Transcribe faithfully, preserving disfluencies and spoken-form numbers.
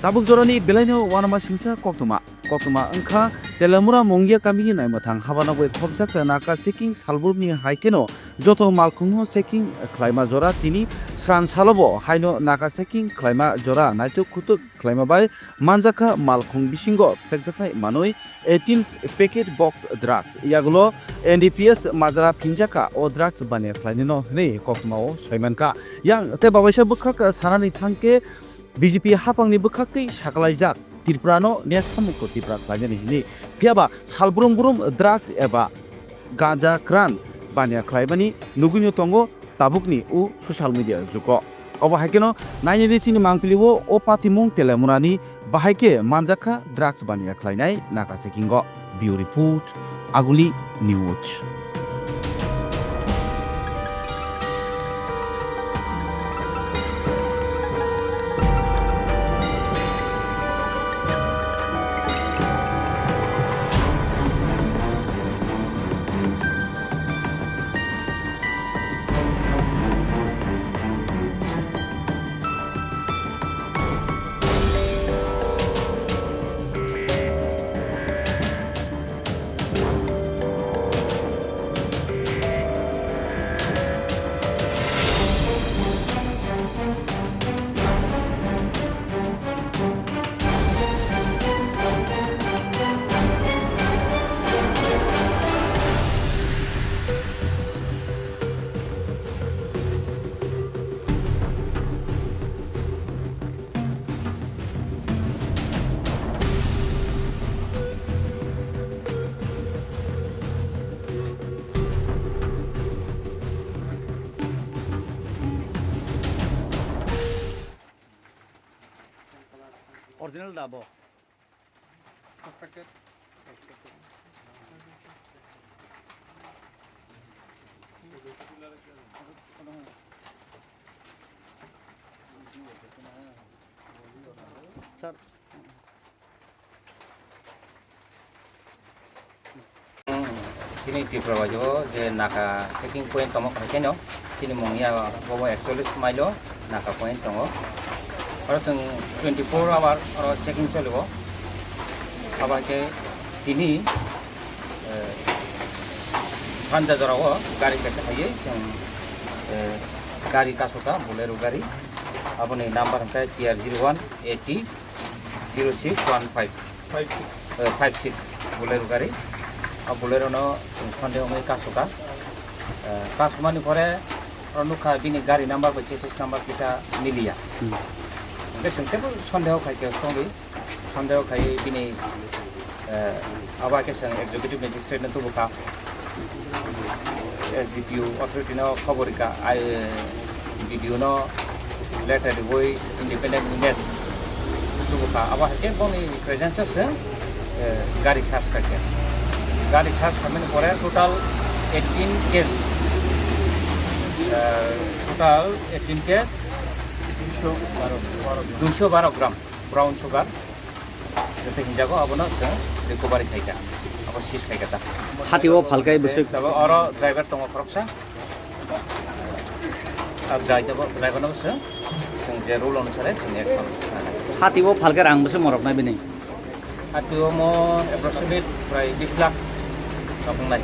Tabuk jorani belaino uanama singsa koktwma. Koktwma wngkha Telemura Mongia kamini naimwthang habano bai khopjak Naka checking salbrumni hai kheno joto malkhungno checking khlaima jora tini sran salobo haino Naka checking khlaima jora naituk khutuk khlaima bai manjakha malkhung bisingo phekjaknai manwi eighteen packet box drugs yagulo N D P S majra phinjakha o drugs baniya khlainino hwnwi koktwmao soimankha. Yang tei babaisa bwkhak sanani thangkhe B J P haphangni bwkhaktwi sakalaijak Tripurano nesamukto Tripura khlainani hwnwi. Phiyaba salbrum brum drugs eba ganja kran baniya khlaimani nugwino tongo tabukni o social media jugo. Obo hai kheno nainani chini mangpili o, o patimung Telemurani bahai khe manjakha drugs baniya khlainai Naka checking o. Bureau Report, Aguli News. Original da bo? Sir. Chini Tripura bai o je Naka checking point tongma khaikhe no, chini mungya bobo ekchollish mile o Naka point tongo. Oro chwng twenty four hour oro checking cholio. Abo hai khe tini, eh, sanja jora o gari kaisa phaiwi chwng, eh, gari kasukha Bolero gari. Aboni number hwnkhe T R zero one A T zero six one five. Five six. Eh, five six Bolero gari. A Bolero no chwng sonde wngwi kasukha. Eh, kasumani pore oro nukha bini gari number bai chassis number kisa miliya. Hmm. Hwnkhe chwng teibo sondeho khai khe tongwi. Sondeho khai bini, eh, abo hai khe chwng executive magistrate no tubukha. S D P O authority no khobor rikha, ai, B D O no letter riwi independent witness tubukha. Abo hai khe boni presence o chwng, eh, gari search khaikha. Gari search khaimani pore total eighteen case, eh, total eighteen case, duiso baro gram brown sugar. Joto hinjago abono chwng recovery khaikha, abo seize khaikha ta. Hati o phalkai bwswk. Tabo oro driver tongo khoroksa. Ah, driver, driver no chwng, chwng je rule onusare chwng action lanai. Hati o phalkai rang bwswk morok nai bini? Hati o mo approximate prai bis lakh rok wngnai.